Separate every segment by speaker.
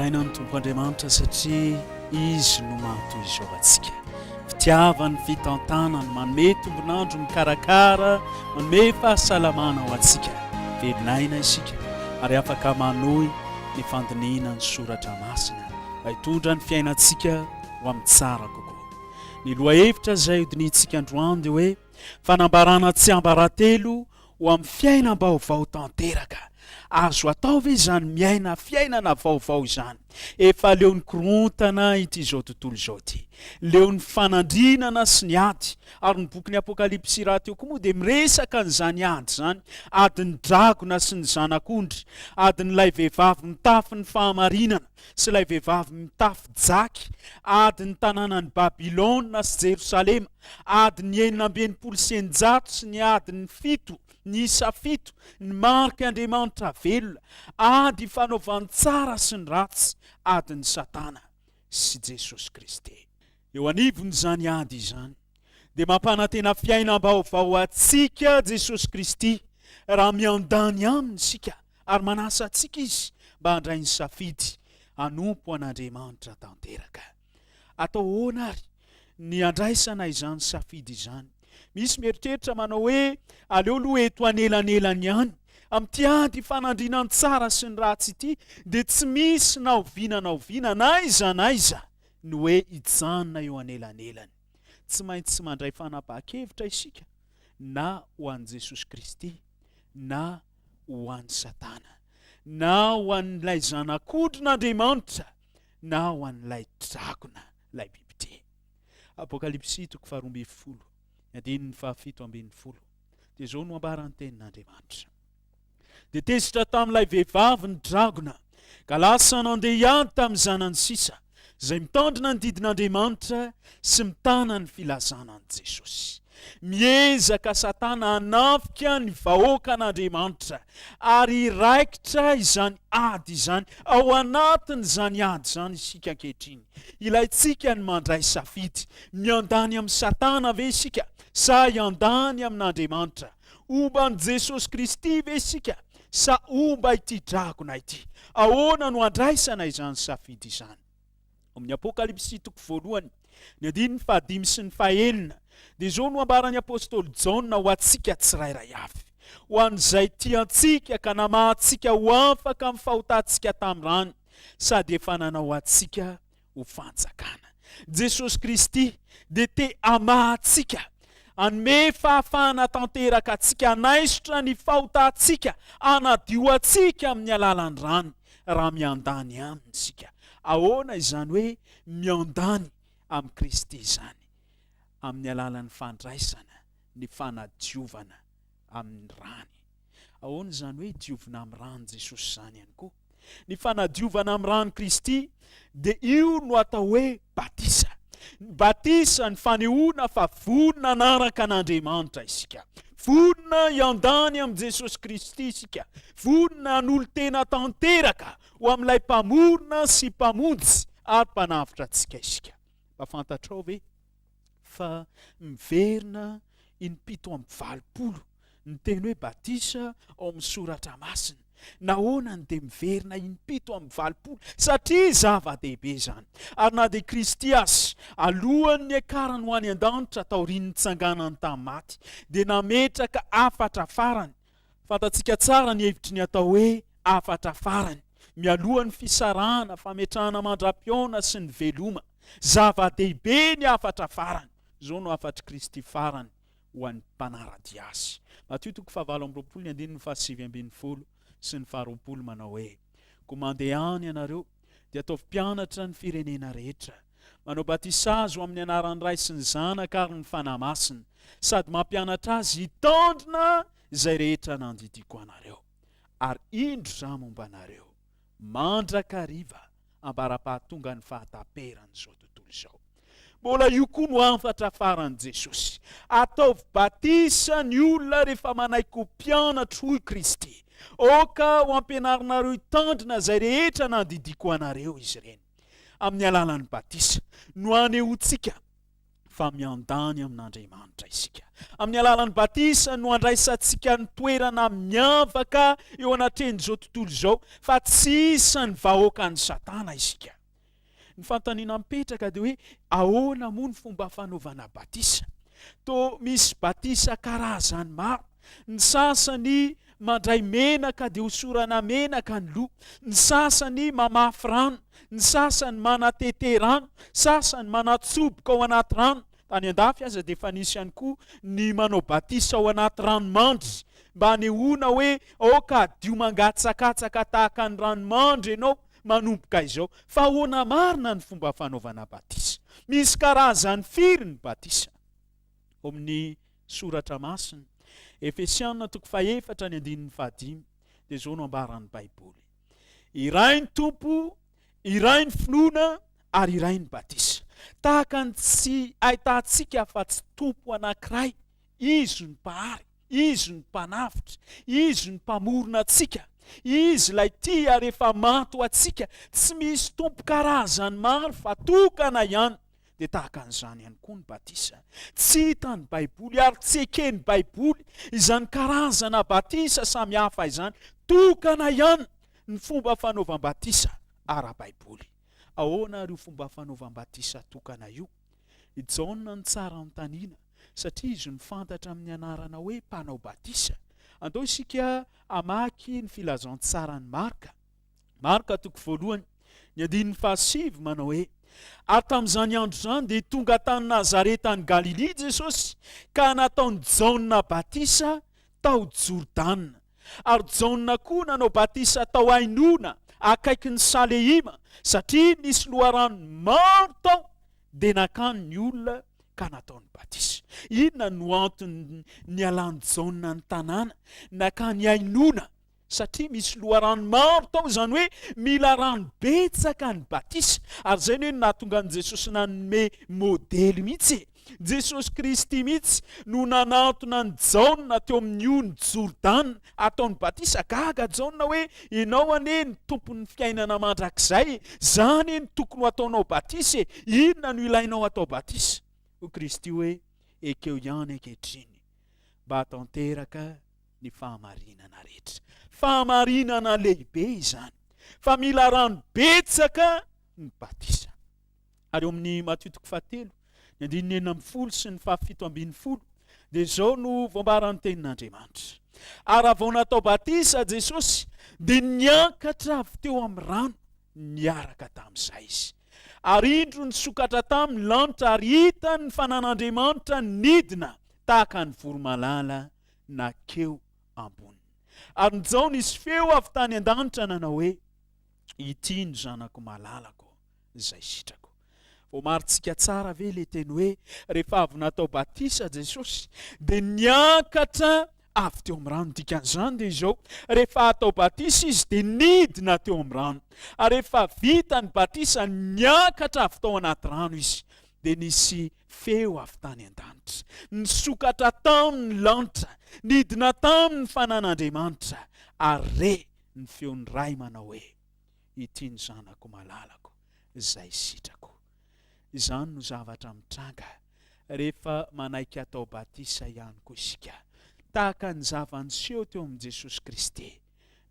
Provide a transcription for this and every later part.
Speaker 1: Deraina ny Tompo Andriamanitra satria Izy no mahatoy izao antsika. Fitiavany, fitantanany, manome tombon'andro mikarakara, manome fahasalamana ho antsika. Velon'aina isika ary afaka manohy ny fandinihina ny soratra masina mba hitondra ny fiainantsika ho amin'ny tsara kokoa. Ny lohahevitra izay hodinihintsika androany dia hoe Fanambarana tsiambaratelo ho amin'ny fiainam-baovao tanteraka. Azo atao ve izany miaina fiainana vaovao izany? Efa leon'ny korontana ity izao tontolo izao ity. Leon'ny fanandrinana sy ny ady. Ary ny bokin'ny Apokalypsy rahateo koa moa dia miresaka an'izany ady izany. Adin'ny dragona sy ny zanak'ondry. Adin'ilay vehivavy mitafy ny fahamarinana sy ilay vehivavy mitafy jaky. Adin'ny tanànan'i Babylona sy Jerosalema. Adiny 666 sy ny adiny fito, ny isa fito, ny mariky Andriamanitra velona, ady ifanaovan'ny tsara sy ny ratsy, adin'i Satana sy Jesosy Kristy. Eo anivon'izany ady izany, dia mampanantena fiainam-baovao antsika Jesosy Kristy raha miandany Aminy isika ary manasa antsika Izy mba handray ny safidy hanompo an'Andriamanitra tanteraka. Atao ahoana ary ny handraisana izany safidy izany? Misy mieritreritra manao hoe aleo aloha eto anelanelany ihany. Amin'ity ady ifanandriana ny tsara sy ny ratsy ity dia tsy misy na oviana na oviana na aiza na aiza ny hoe hijanona eo anelanelany. Tsy maintsy mandray fanapahan-kevitra isika na ho an'i Jesosy Kristy na ho an'i Satana, na ho an'ilay Zanak'ondrin'Andriamanitra na ho an'ilay dragona, ilay bibidia. Apokalypsy toko faharoa ambin'ny folo, ny andininy faha-17. Dia izao no ambaran'ny tenin'Andriamanitra. Dia tezitra tamin'ilay vehivavy ny dragona, ka lasa nandeha hiady tamin'ny zanany sisa, izay mitandrina ny didin'Andriamanitra sy mitana ny filazana an'i Jesosy. Miezaka Satana hanafika ny vahoakan'Andriamanitra ary raikitra izany ady izany. Ao anatin'izany ady izany isika ankehitriny. Ilaintsika ny mandray safidy. Miandany amin'i Satana ve isika sa hiandany amin'Andriamanitra? Homba an'i Jesosy Kristy ve isika sa homba ity dragona ity? Ahoana no handraisana izany safidy izany? Ao amin'ny Apokalypsy toko voalohany, ny andininy fahadimy sy ny fahenina, dia izao no ambaran'ny apostoly Jaona ho antsika tsirairay avy, Ho an'izay tia antsika ka namaha antsika ho afaka amin'ny fahotantsika tamin'ny rany, sady efa nanao antsika ho fanjakana. Jesosy Kristy dia te hamaha antsika, hanome fahafahana tanteraka antsika hanaisotra ny fahotantsika, hanadio antsika amin'ny alalan'ny rany, raha miandany aminy isika. Ahoana izany hoe miandany amin'i Kristy izany? Amin'ny alalan'ny fandraisana ny fanadiovana amin'ny rany. Ahoana izany hoe diovina amin'ny ran'i Jesosy izany ihany koa? Ny fanadiovana amin'ny ran'i Kristy dia io no atao hoe batisa. Ny batisa ny fanehoana fa vonona hanaraka an'Andriamanitra isika. Vonona hiandany amin'i Jesosy Kristy isika. Vonona hanolo-tena tanteraka ho amin'ilay Mpamorona sy Mpamonjy ary Mpanavotra antsika isika. Mba fantatrao ve fa miverina impito 87 ny teny hoe batisa ao amin'ny soratra masina? Nahoana no dia miverina impito 87? Satria zava-dehibe izany. Ary na dia Kristy aza, alohan'ny niakarany ho any an-danitra taorian'ny nitsanganany tamin'ny maty, dia nametraka hafatra farany. Fantatsika tsara ny hevitry ny atao hoe hafatra farany, mialoha ny fisarahana, fametrahana mandra-pihaona sy ny veloma. Zava-dehibe ny hafatra farany. Izao no hafatr'i Kristy farany ho an'ny mpanara-dia azy. Matio toko faha-28 ny andininy faha-19 sy ny faha-20 manao hoe, Koa mandehana ianareo, dia ataovy mpianatra ny firenena rehetra, manao batisa azy ho amin'ny anaran'ny Ray sy ny Zanaka ary ny Fanahy Masina, sady mampianatra azy hitandrina izay rehetra nandidiako anareo. Ary indro izaho momba anareo mandrakariva ambara-pahatongan'ny fahataperan'izao tontolo izao. Mbola io koa no hafatra faran'i Jesosy. Ataovy batisa ny olona rehefa manaiky ho mpianatro, hoy Kristy. Aoka ho ampianarinareo hitandrina izay rehetra nandidiako anareo izy ireny. Amin'ny alalan'ny batisa no anehoantsika. fa miandany amin'Andriamanitra isika. Amin'ny alalan'ny batisa no andraisantsika ny toerana miavaka eo anatrehan'izao tontolo izao fa tsy isan'ny vahoakan'i Satana isika. Ny fanontaniana mipetraka dia hoe ahoana moa ny fomba fanaovana batisa? Toa misy batisa karazany maro. Ny sasany mandray menaka dia hosorana menaka ny loha, ny sasany mamafy rano, ny sasany manatete rano, sasany manatsoboka ao anaty rano. Tany an-dafy aza dia efa nisy ihany koa ny manao batisa ao anaty ranomandry mba hanehoana hoe aoka hadio mangatsakatsaka tahaka ny ranomandry ianao manomboka izao. Fa ahoana marina ny fomba fanaovana batisa? Misy karazany firy ny batisa? Ao amin'ny Soratra Masina, Efesiana toko fahefatra ny andininy fahadimy, dia izao no ambaran'ny Baiboly, Iray ny Tompo, iray ny finoana, ary iray ny batisa. Tahaka ny tsy ahitantsika afa-tsy Tompo anankiray, Izy no Mpahary, Izy no Mpanavotra, Izy no Mpamorona antsika, Izy ilay tia ary efa maty ho antsika. Tsy misy Tompo karazany maro fa tokana ihany. Dia tahaka an'izany ihany koa ny batisa. Tsy hitan'ny Baiboly ary tsy eken'ny Baiboly izany karazana batisa samihafa izany. Tokana ihany ny fomba fanaovam-batisa ara-baiboly. Ahoana ary io fomba fanaovam-batisa tokana io? I Jaona no tsara anontaniana, satria izy no fantatra amin'ny anarana hoe Mpanao batisa. Andao isika hamaky ny Filazantsaran'i Marka. Marka toko voalohany, ny andininy fahasivy manao hoe, Ary tamin'izany andro izany dia tonga tany Nazareta any Galilia Jesosy, ka nataon'i Jaona batisa tao Jordana. Ary Jaona koa nanao batisa tao Ainona, akaikin'i Saleima, satria nisy loharano maro tao, dia nankany ny olona ka nataony batisa. Inona no antony nialan'i Jaona ny tanàna nankany Ainona? Satria misy loharano maro tao, izany hoe mila rano betsaka ny batisa. Ary izay anie no nahatonga an'i Jesosy nanome modely mihitsy e! Jesosy Kristy mihitsy no nanantona an'i Jaona teo amin'ny ony Jordana hataony batisa. Gaga Jaona hoe, Ianao anie no tompon'ny fiainana mandrakizay e! Za anie no tokony ho ataonao batisa e! Inona no ilainao hatao batisa? Hoy Kristy hoe, Ekeo ihany ankehitriny mba hahatanteraka ny fahamarinana rehetra. Fahamarinana lehibe izany, fa mila rano betsaka ny batisa. Ary eo amin'ny Matio toko fahatelo, ny andininy 16 sy ny fahafito ambin'ny folo, dia izao no voambaran'ny tenin'Andriamanitra. Ary raha vao natao batisa Jesosy, dia niakatra avy teo amin'ny rano niaraka tamin'izay izy. Ary indro nisokatra taminy ny lanitra ary hitany ny fanan'Andriamanitra nidina tahaka ny voromailala nakeo amboniny. Ary njao nisy feo avy tany an-danitra nanao hoe, Ity ny Zanako malalako, izay sitrako. Voamarintsika tsara ve ilay teny hoe rehefa avy natao batisa Jesosy dia niakatra avy teo amin'ny rano? Dikan'izany dia izao, rehefa atao batisa izy dia nidina teo amin'ny rano. Ary rehefa vita ny batisa, niakatra avy tao anaty rano izy. Dia nisy feo avy tany an-danitra. Nisokatra taminy ny lanitra, nidina taminy ny fanan'Andriamanitra, ary re ny feon'ny Ray manao hoe, Ity ny Zanako malalako, izay sitrako. Izany no zavatra mitranga rehefa manaiky hatao batisa ihany koa isika. Tahaka ny zava-niseho teo amin'i Jesosy Kristy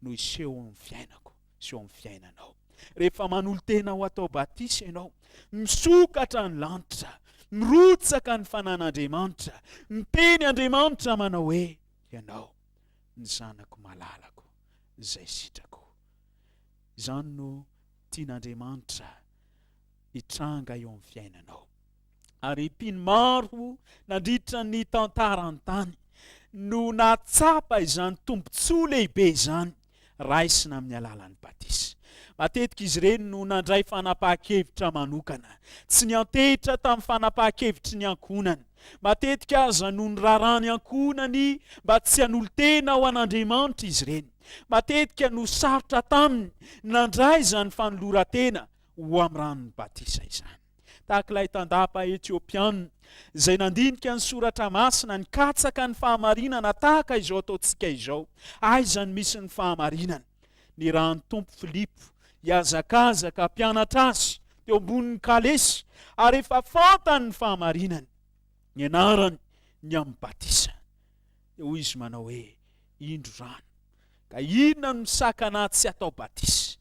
Speaker 1: no hiseho ao amin'ny fiainako sy eo amin'ny fiainanao. Rehefa manolo-tena ho atao batisa ianao, misokatra ny lanitra, mirotsaka ny fanan'Andriamanitra, miteny Andriamanitra manao hoe, Ianao ny Zanako malalako izay sitrako. Izany no tian'Andriamanitra hitranga eo amin'ny fiainanao. Ary mpino maro nandritra ny tantaran'ny tany no nahatsapa izany tombontsoa lehibe izany raisina amin'ny alalan'ny batisa. Matetika izy ireny no nandray fanapahan-kevitra manokana, tsy niantehitra tamin'ny fanapahan-kevitry ny ankohonany. Matetika aza no niraharaha ny ankohonany mba tsy hanolo-tena ho an'Andriamanitra izy ireny. Matetika no sarotra taminy ny nandray izany fanoloran-tena ho amin'ny ranon'ny batisa izany. Tahaka ilay tandapa Etiopiana izay nandinika ny soratra masina, nikatsaka ny fahamarinana tahaka izao ataontsika izao. Aiza no misy ny fahamarinana? Nirahan'ny Tompo Filipo hihazakazaka hampianatra azy teo ambonin'ny kalesy, ary efa fantany ny fahamarinana. Nianarany ny amin'ny batisa. Dia hoy izy manao hoe, Indro rano. Ka inona no misakana ahy tsy hatao batisa?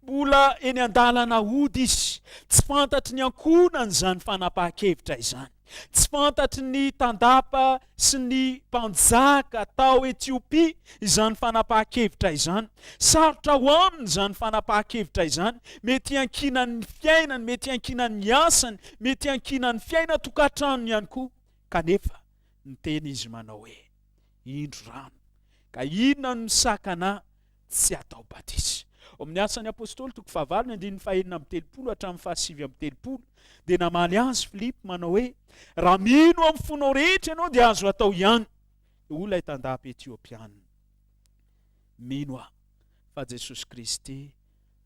Speaker 1: Mbola eny an-dalana hody izy. Tsy fantatry ny ankohonany izany fanapahan-kevitra izany. Tsy fantatry ny tandapa sy ny mpanjaka tao Etiopia izany fanapahan-kevitra izany. Sarotra ho aminy izany fanapahan-kevitra izany. Mety hiankinan'ny fiainany, mety hiankinan'ny asany, mety hiankinan'ny fiainan-tokantranony ihany koa. Kanefa niteny izy manao hoe, Indro rano, ka inona no misakana ahy tsy hatao batisa? Ao amin'ny Asan'ny Apostoly toko fahavalo ny andininy fahenina amby telopolo hatramin'ny fahasivy amby telopolo dia namaly azy Filipo manao hoe, Raha mino amin'ny fonao rehetra ianao dia azo atao ihany. Hoy ilay tandapa Etiopiana, Mino aho fa Jesosy Kristy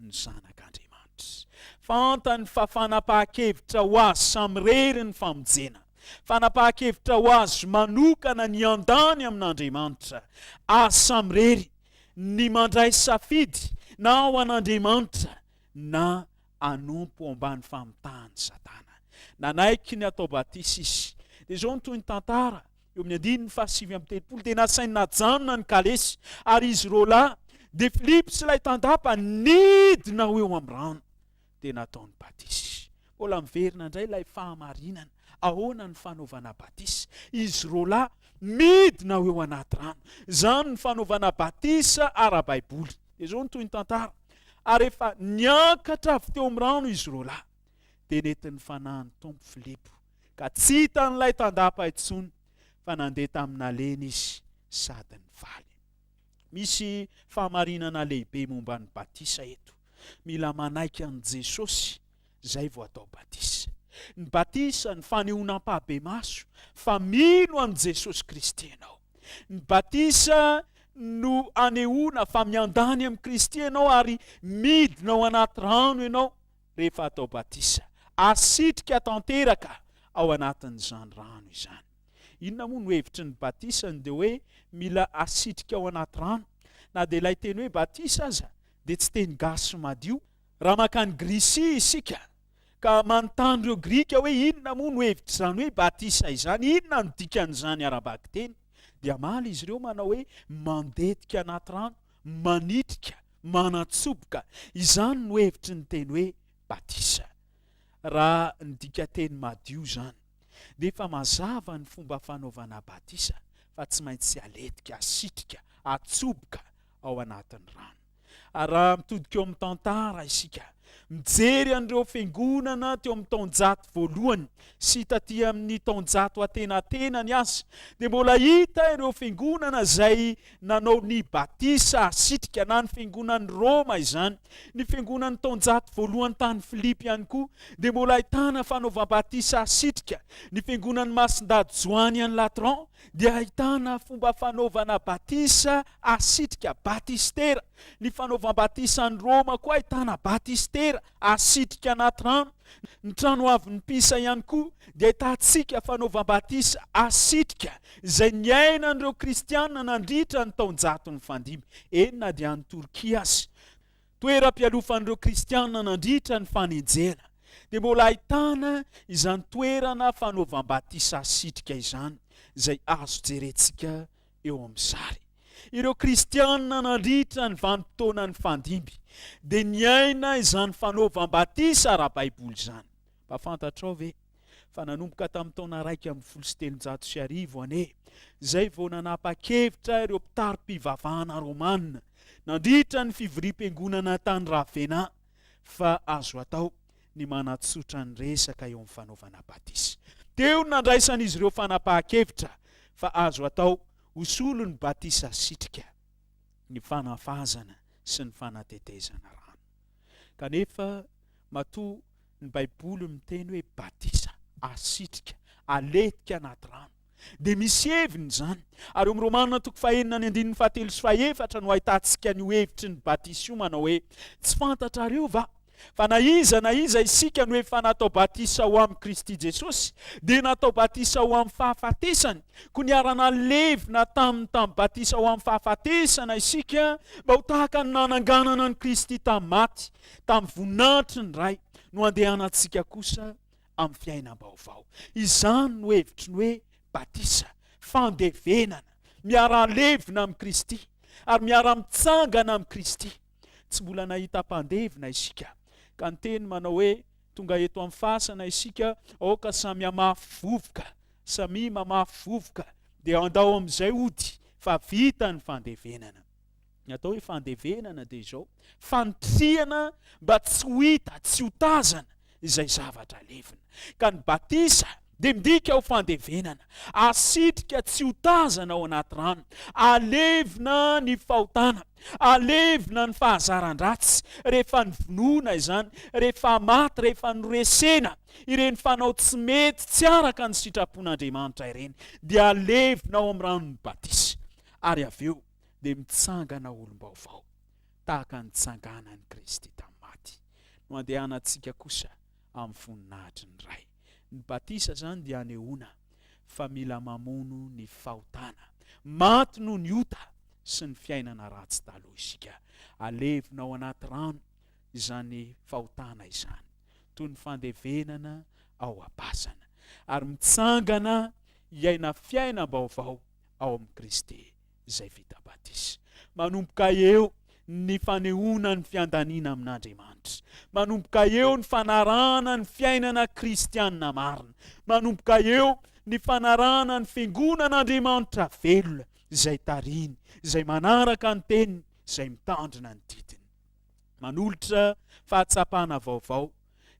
Speaker 1: no Zanak'Andriamanitra. Fantany fa fanapahan-kevitra ho azy samirery ny famonjena. Fanapahan-kevitra ho azy manokana ny handany amin'Andriamanitra. Azy samirery ny mandray safidy na ho an'Andriamanitra na hanompo ao ambany famitahan'i Satana. Nanaiky ny hatao batisa izy. Dia izao no toy ny tantara, eo amin'ny andininy fahasivy amby telopolo, dia nasainy najanona ny kalesy, ary izy roalahy, dia Filipo sy ilay tandapa, nidina ho eo amin'ny rano, dia nataony batisa. Mbola miverina indray ilay fahamarinana. Ahoana ny fanaovana batisa? Izy roalahy midina ho eo anaty rano. Izany ny fanaovana batisa ara-baiboly. Dia izao no toy ny tantara. Ary rehefa niakatra avy teo amin'ny rano izy roalahy, dia nentin'ny Fanahin'ny Tompo Filipo, ka tsy hitan'ilay tandapa intsony, fa nandeha tamin'ny nalehiny izy sady nifaly. Misy fahamarinana lehibe momba ny batisa eto. Mila manaiky an'i Jesosy izay vao atao batisa. Ny batisa ny fanehoana ampahibemaso fa mino an'i Jesosy Kristy ianao. Ny batisa no anehoana fa miandany amin'i Kristy ianao ary midina ao anaty rano ianao rehefa atao batisa. Asitrika tanteraka ao anatin'izany rano izany. Inona moa no hevitry ny batisa ny dia hoe mila asitrika ao anaty rano? Na dia ilay teny hoe batisa aza dia tsy teny gasy madio. Raha mankany Grisia isika ka manontany ireo Grika hoe inona moa no hevitr'izany hoe batisa izany, inona no dikan'izany ara-bakiteny, dia hamaly izy ireo manao hoe mandetika anaty rano, manitrika, manatsoboka. Izany no hevitry ny teny hoe batisa. Raha ny dikanteny madio izany, dia efa mazava ny fomba fanaovana batisa fa tsy maintsy aletika, asitrika, atsoboka ao anatin'ny rano. Ary raha mitodika eo amin'ny tantara isika, mijery an'ireo fiangonana teo amin'ny taonjato voalohany sy taty amin'ny taonjato antenatenany aza, dia mbola hita ireo fiangonana izay nanao ny batisa asitrika, na ny fiangonan'i Roma izany, ny fiangonan'ny taonjato voalohany tany Filipy ihany koa dia mbola ahitana fanaovam-batisa asitrika, ny fiangonan'i Masindahy Joany any Latran dia ahitana fomba fanaovana batisa asitrika, batistera. Ny fanaovam-batisa any Roma koa ahitana batistera, asitrika anaty rano. Ny trano avon'ny Pisa ihany koa dia ahitantsika fanaovam-batisa asitrika izay niainan'ireo Kristiana nandritra ny taonjato nifandimby, eny na dia any Torkia aza. Toeram-pialofan'ireo Kristiana nandritra ny fanenjehana dia mbola ahitana izany toerana fanaovam-batisa asitrika izany izay azo jerentsika eo amin'ny sary. Ireo Kristiana nandritra ny vanim-potoana nifandimby dia niaina izany fanaovam-batisa ara-baiboly izany. Mba fantatrao ve fa nanomboka tamin'ny taona 1311 anie izay vao nanapa-kevitra ireo mpitari-pivavahana romana nandritra ny fivoriam-piangonana tany Ravenna fa azo atao ny manatsotra ny resaka eo amin'ny fanaovana batisa. Teo no nandraisan'izy ireo fanapahan-kevitra fa azo atao ho solon'ny batisa asitrika ny fanafazana sy ny fanatetezana rano. Kanefa matoa ny Baiboly miteny hoe batisa asitrika, aletika anaty rano, dia misy heviny izany. Ary eo amin'ny Romana toko fahenina ny andininy fahatelo sy fahefatra no ahitantsika an'io hevitry ny batisa io manao hoe, Tsy fantatrareo va fa na iza na iza isika no efa natao batisa ho amin'i Kristy Jesosy, dia natao batisa ho amin'ny fahafatesany, koa niara-nalevina taminy tamin'ny batisa ho amin'ny fahafatesana isika, mba ho tahaka ny nananganana an'i Kristy tamin'ny maty, tamin'ny voninahitry ny Ray, no andehanantsika kosa. amin'ny fiainam-baovao. Izany no hevitry ny hoe batisa, fandevenana, miara-levona amin'i Kristy ary miara-mitsangana amin'i Kristy. Tsy mbola nahita mpandevina isika ka niteny manao hoe tonga eto amin'ny fasana isika, aoka samy hamafy vovoka, samia mamafy vovoka dia andao amin'izay hody fa vita ny fandevenana. Ny atao hoe fandevenana dia izao, fanitrihana mba tsy ho hita, tsy ho tazana izay zavatra levona. Ka ny batisa dia midika ho fandevenana, asitrika tsy ho tazana ao anaty rano, alevina ny fahotana, alevina ny fahazaran-dratsy rehefa novonoina izany, rehefa maty, rehefa noresena ireny fanao tsy mety tsy araka ny sitrapon'Andriamanitra ireny, dia alevina ao amin'ny ranon'ny batisa ary avy eo dia mitsangana olom-baovao tahaka ny nitsanganan'i Kristy tamin'ny maty no andehanantsika kosa amin'ny voninahitry ny Ray. Ny batisa izany dia anehoana fa mila mamono ny fahotana. Maty noho ny ota sy ny fiainana ratsy taloha isika. Alevina ao anaty rano izany fahotana izany, toy ny fandevenana ao am-pasana, ary mitsangana hiaina fiainam-baovao ao amin'i Kristy izay vita batisa. Manomboka eo ny fanehoana ny fiandaniana amin'Andriamanitra. Manomboka eo ny fanarahana ny fiainana kristianina marina. Manomboka eo ny fanarahana ny fiangonan'Andriamanitra velona izay tarihiny, izay manaraka ny teniny, izay mitandrina ny didiny. Manolotra fahatsapana vaovao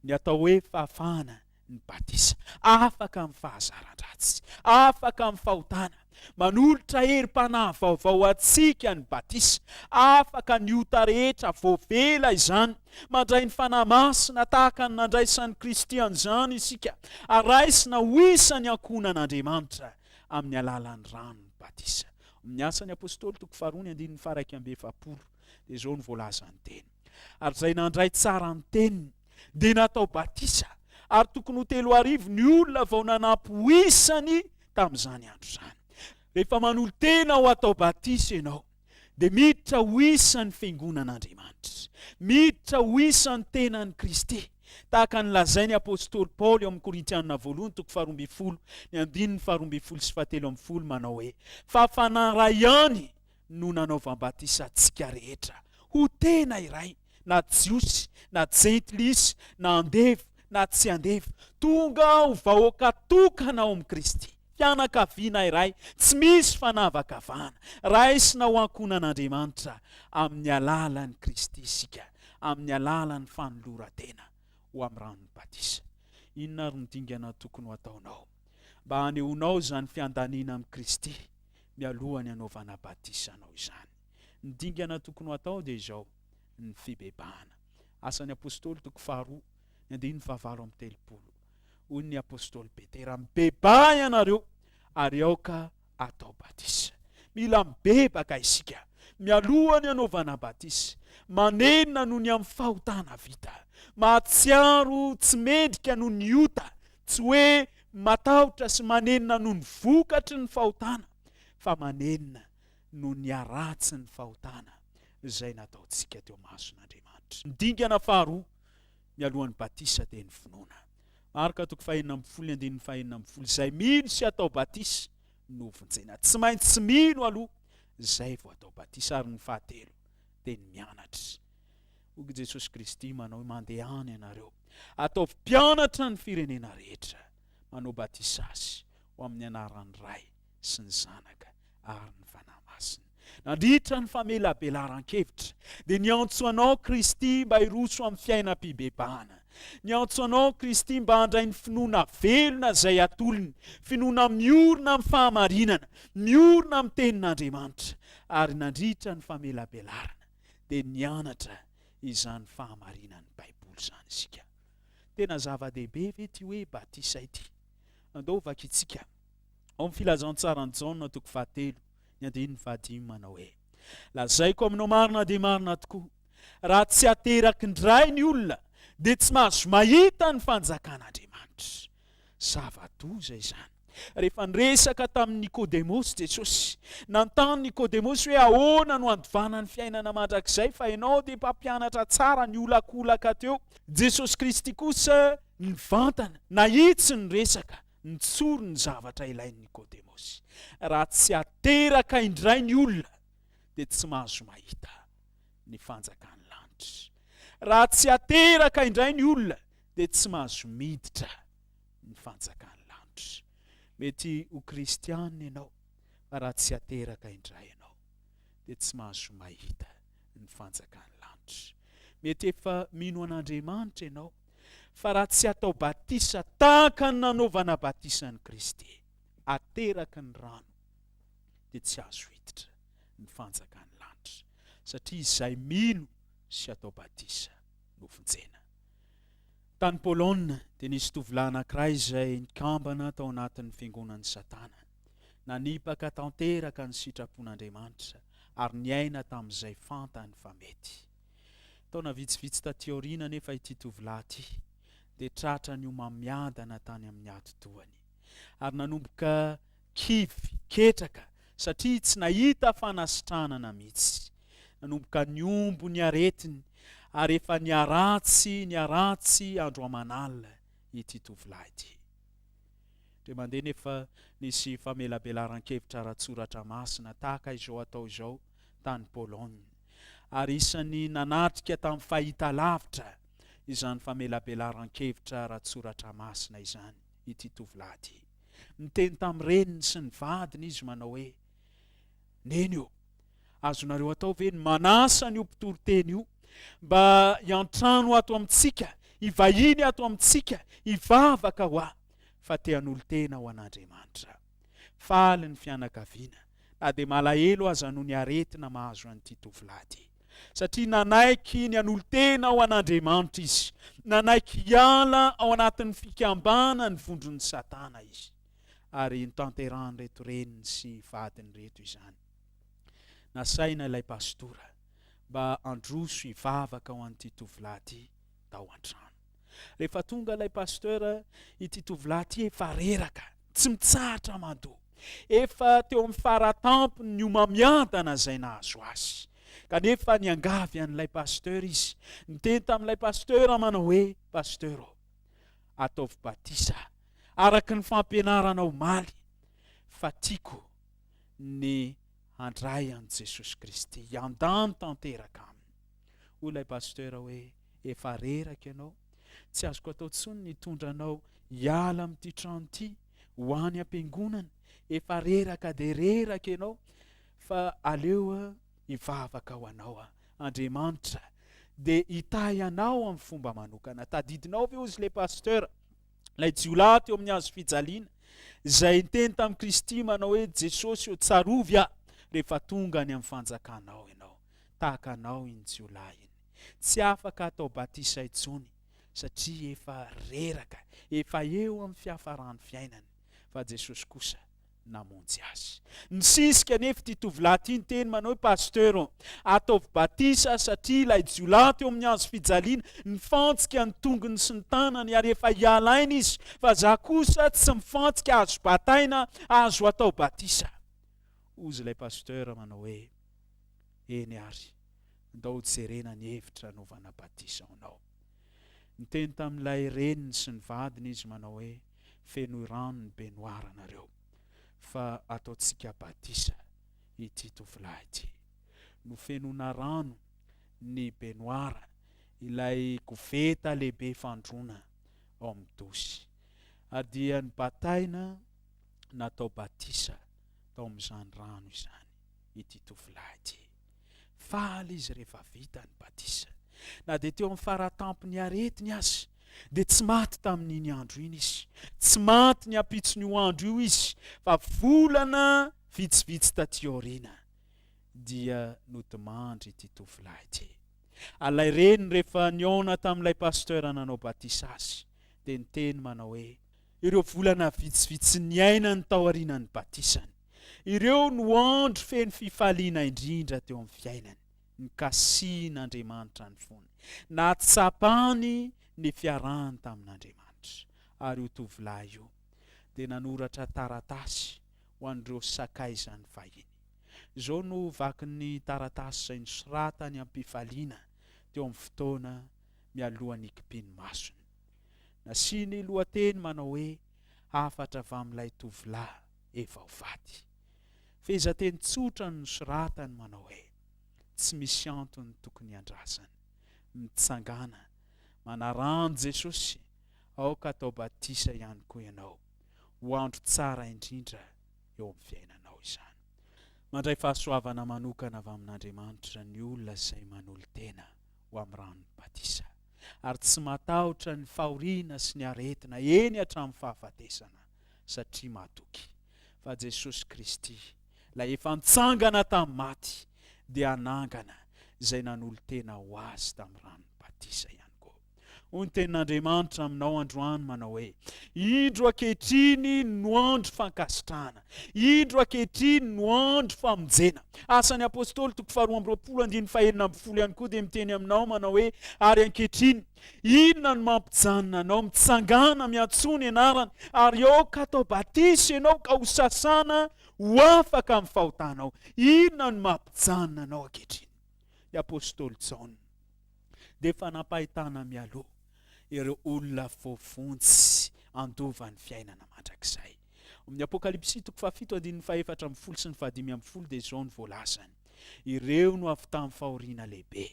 Speaker 1: ny atao hoe fahafahana ny batisa. Afaka amin'ny fahazaran-dratsy, afaka amin'ny fahotana. Manolotra herim-panahy vaovao ho antsika ny batisa. Afaka ny ota rehetra, voavela izany. Mandray ny Fanahy Masina tahaka ny nandraisan'i Kristy an'izany isika, ary raisina ho isan'ny ankohonan'Andriamanitra amin'ny alalan'ny ranon'ny batisa. Amin'ny Asan'ny Apostoly toko faharoa ny andininy faha-41 dia izao no voalazan'ny teny. Ary izay nandray tsara ny teniny dia natao batisa, ary tokony ho 3000 ny olona vao nanampy ho isany tamin'izany andro izany. Rehefa manolo-tena ho atao batisa ianao, dia miditra ho isan'ny fiangonan'Andriamanitra, miditra ho isan'ny tenan'i Kristy, tahaka ny lazain'ny apostoly Paoly ao amin'ny Korintiana voalohany toko faha-12, ny andininy faha-12 sy faha-13 manao hoe, Fa Fanahy iray ihany no nanaovam-batisa antsika rehetra ho tena iray, na Jiosy, na Jentilisa, na andevo, na tsy andevo, tonga ho vahoaka tokana ao amin'i Kristy, fianakaviana iray, tsy misy fanavakavahana, raisina ho ankohonan'Andriamanitra amin'ny alalan'i Kristy isika, amin'ny alalan'ny fanoloran-tena ho amin'ny ranon'ny batisa. Inona ary no dingana tokony ho ataonao mba hanehoanao izany fiandaniana amin'i Kristy? mialoha ny hanaovana batisa anao izany. Ny dingana tokony ho atao dia izao, ny fibebahana. Asan'ny Apostoly toko faharoa, ny andininy fahavalo amby 30. Hoy ny Apostoly Petera, Mibebaha ianareo ary aoka atao batisa. Mila mibebaka isika mialoha ny hanaovana batisa. Manenina noho ny amin'ny fahotana vita. Mahatsiaro tsy mendrika noho ny ota. Tsy hoe Matahotra sy manenina noho ny vokatry ny fahotana, fa manenina noho ny haratsin'ny fahotana izay nataontsika teo imason'Andriamanitra. Ny dingana faharoa mialohan'ny batisa dia ny finoana. Marka toko faha-16 ny andininy faha-16, Izay mino sy atao batisa no vonjena. Tsy maintsy mino aloha izay vao atao batisa. Ary ny fahatelo dia ny mianatra. Hoy Jesosy Kristy manao hoe, Mandehana ianareo, ataovy mpianatra ny firenena rehetra, manao batisa azy ho amin'ny anaran'ny Ray sy ny Zanaka ary ny Fanahy Masina. Nandritra ny famelabelaran-kevitra, dia niantso anao Kristy mba hiroso amin'ny fiainam-pibebahana. Niantso anao Kristy mba handray ny finoana velona izay atolony, finoana miorina amin'ny fahamarinana, miorina amin'ny Tenin'Andriamanitra. Ary nandritra ny famelabelarana, dia nianatra izany fahamarinan'ny Baiboly izany isika. Tena zava-dehibe ve ity hoe batisa ity? Andao hovakintsika ao amin'ny Filazantsaran'i Jaona toko fahatelo, ny andininy fahadimy manao hoe, Lazaiko aminao marina dia marina tokoa, raha tsy ateraky indray ny olona, dia tsy mahazo mahita ny fanjakan'Andriamanitra. Zava-doza izany. Rehefa niresaka tamin'i Nikodemosy Jesosy, nanontany Nikodemosy hoe ahoana no handovana ny fiainana mandrakizay fa ianao dia mpampianatra tsara, niolakolaka teo. Jesosy Kristy kosa nivantana, nahitsy ny resaka, nitsory ny zavatra ilain'i Nikodemosy. Raha tsy ateraka indray ny olona dia tsy mahazo mahita ny fanjakan'ny lanitra. Raha tsy ateraka indray ny olona dia tsy mahazo miditra ny fanjakan'ny lanitra. Mety ho kristiana ianao fa raha tsy ateraka indray ianao dia tsy mahazo mahita ny fanjakan'ny lanitra. Mety efa mino an'Andriamanitra ianao fa raha tsy atao batisa tahaka ny nanaovana batisa an'i Kristy, ateraky ny rano, dia tsy azo hiditra ny fanjakan'ny lanitra, satria izay mino sy atao batisa no vonjena. Tany Polonina dia nisy tovolahy anankiray izay nikambana tao anatin'ny fiangonan'i Satana. Nanipaka tanteraka ny sitrapon'Andriamanitra ary niaina tamin'izay fantany fa mety. Taona vitsivitsy taty aoriana anefa ity tovolahy ity dia tratra nihomamiadana tany amin'ny atidohany ary nanomboka kivy, ketraka satria tsy nahita fanasitranana mihitsy. Nanomboka nihombo ny aretiny ary efa niharatsy niharatsy andro aman'alina ity tovolahy ity. Indray mandeha nefa nisy famelabelaran-kevitra ara-tsoratra masina tahaka izao atao izao tany Pologne. Ary isan'ny nanatrika tamin'ny fahitalavitra izany famelabelaran-kevitra ara-tsoratra masina izany ity tovolahy ity. Niteny tamin'ny reniny sy ny vadiny izy manao hoe, Neny ô, azonareo atao ve ny manasa an'io mpitoriteny io mba hiantrano ato amintsika, hivahiny ato amintsika, hivavaka ho ahy, fa te hanolo-tena ho an'Andriamanitra. Faly ny fianakaviana, na dia malahelo aza noho ny aretina mahazo an'ity tovolahy ity. Satria nanaiky ny hanolo-tena ho an'Andriamanitra izy. Nanaiky hiala ao anatin'ny fikambanan'ny vondron'i Satana izy. Ary notanterahan'ireto reniny sy vadiny ireto izany. Nasaina ilay pastora mba handroso hivavaka ho an'ity tovolahy ity tao an-trano. Rehefa tonga ilay pasteur, ity tovolahy ity efa reraka, tsy mitsahatra mandoa. Efa teo amin'ny faratampony ny homamiadana izay nahazo azy. Kanefa niangavy an'ilay pasteur izy. Niteny tamin'ilay pasteur manao hoe, Pasteur ô, ataovy batisa araka ny fampianarana omaly fa tiako ny handray an'i Jesosy Kristy, hiandany tanteraka aminy. Hoy ilay pasteur hoe, Efa reraka ianao, tsy azoko atao intsony ny hitondra anao hiala amin'ity trano ity ho any am-piangonana, efa reraka dia reraka ianao, fa aleo hivavaka ho anao aho. Andriamanitra dia hitahy anao amin'ny fomba manokana. Tadidinao ve hozy ilay pasteur, ilay jiolahy teo amin'ny hazo fijaliana, izay niteny tamin'i Kristy manao hoe, Jesosy ô, tsarovy aho rehefa tonga any amin'ny fanjakanao ianao. Tahaka anao iny jiolahy iny. Tsy afaka atao batisa intsony satria efa reraka, efa eo amin'ny fiafaran'ny fiainany, fa Jesosy kosa namonjy azy. Nisisika anefa ity tovolahy ity niteny manao hoe, Pasteur ô, ataovy batisa satria ilay jiolahy teo amin'ny hazo fijaliana nifantsika ny tongony sy ny tanany ary efa hiala aina izy, fa za kosa tsy mifantsika, azo bataina, azo atao batisa. Hozy ilay pasteur manao hoe, Eny ary, ndao hojerena ny hevitra anaovana batisa anao. Niteny tamin'ilay reniny sy ny vadiny izy manao hoe, Fenoy rano ny baignoire nareo fa ataontsika batisa ity tovolahy ity. Nofenoina rano ny baignoire, ilay koveta lehibe fandroana ao amin'ny dosy. Ary dia nobataina natao batisa tao amin'izany rano izany ity tovolahy ity. Faly izy rehefa vita ny batisa. Na dia teo amin'ny faratampon'ny aretiny aza, dia tsy maty tamin'iny andro iny izy. Tsy maty ny ampitson'io andro io izy, fa volana vitsivitsy taty aoriana dia nodimandry ity tovolahy ity. Ary ilay reniny rehefa nihaona tamin'ilay pasteur nanao batisa azy, dia niteny manao hoe, Ireo volana vitsivitsy niainany taorianan'ny batisany, Ireo no andro feno fifaliana indrindra teo amin'ny fiainany. Nikasihin'Andriamanitra ny fony. Nahatsapany ny fiarahany tamin'Andriamanitra. Ary io tovolahy io dia nanoratra taratasy ho an'ireo sakaizany fahiny. Izao no vakin'ny taratasy izay nosoratany am-pifaliana teo amin'ny fotoana mialohan'ny hikipiany masony. Nasiany lohateny manao hoe Hafatra avy amin'ilay tovolahy efa ho faty. Fehezanteny tsotra no nosoratany manao hoe, Tsy misy antony tokony hiandrasana. Mitsangàna, manaraha an'i Jesosy, aoka hatao batisa ihany koa ianao. Ho andro tsara indrindra eo amin'ny fiainanao izany. Mandray fahasoavana manokana avy amin'Andriamanitra ny olona izay manolo-tena ho amin'ny ranon'ny batisa, ary tsy matahotra ny fahoriana sy ny aretina, eny hatramin'ny fahafatesana, satria matoky fa Jesosy Kristy, ilay efa nitsangana tamin'ny maty, dia hanangana izay nanolo-tena ho Azy tamin'ny ranon'ny batisa ihany koa. Hoy ny tenin'Andriamanitra aminao androany manao hoe, Indro ankehitriny no andro fankasitrahana, indro ankehitriny no andro famonjena. Asan'ny Apostoly toko faharoa amby roapolo andininy fahenina ambin'ny folo ihany koa dia miteny aminao manao hoe, Ary ankehitriny, inona no mampijanona anao? Mitsangàna, miantsoa ny anarany, ary aoka hatao batisa ianao ka ho sasana ho afaka amin'ny fahotanao. Inona no mampijanona anao ankehitriny? Ny Apostoly Jaona. dia efa nampahitana mialoha ireo olona voavonjy handova ny fiainana mandrakizay. Ao amin'ny Apokalypsy toko fahafito andininy faha-14 sy ny faha-15 dia izao no voalazany, Ireo no avy tamin'ny fahoriana lehibe,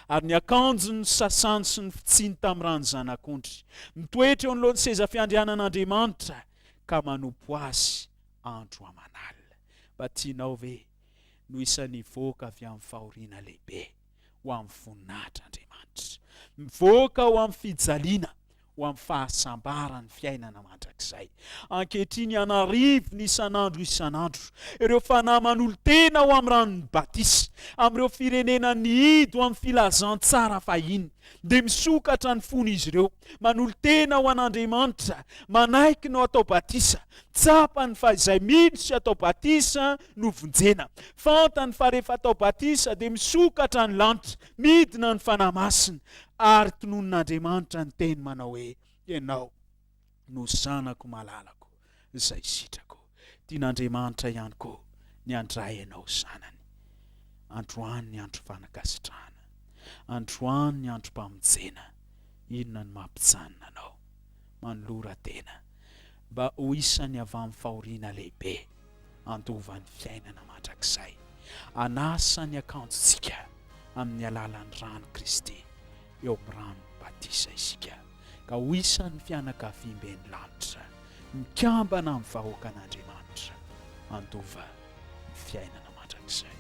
Speaker 1: ary ny akanjony nosasany sy nofotsiny tamin'ny ran'ny Zanak'ondry, mitoetra eo anoloan'ny seza fiandrianan'Andriamanitra ka manompo Azy andro aman'alina. Mba tianao ve no isan'ny hivoaka avy amin'ny fahoriana lehibe? ho amin'ny voninahitr'Andriamanitra. Mivoaka ho amin'ny fijaliana, ho amin'ny fahasambaran'ny fiainana mandrakizay. Ankehitriny an'arivony isan'andro isan'andro ireo fanahy manolo-tena ho amin'ny ranon'ny batisa, amin'ireo firenena nihidy ho amin'ny filazantsara fahiny, dia misokatra ny fon'izy ireo, manolo-tena ho an'Andriamanitra, manaiky no atao batisa, tsapany fa izay mino sy atao batisa no vonjena. Fantany fa rehefa atao batisa dia misokatra ny lanitra, midina ny Fanahy Masina, ary tononin'Andriamanitra ny teny manao hoe, Ianao no Zanako malalako izay sitrako. Tian'Andriamanitra ihany koa ny handray anao zanany. Androany ny andro fanakasitrahana. Androany ny androm-pamonjena. Inona no mampijanona anao? Manolora tena mba ho isan'ny avy amin'ny fahoriana lehibe. handova ny fiainana mandrakizay. Hanasa ny akanjontsika amin'ny alalan'ny ran'i Kristy eo amin'ny ranon'ny batisa isika, ka ho isan'ny fianakaviamben'ny lanitra, mikambana amin'ny vahoakan'Andriamanitra, handova ny fiainana mandrakizay.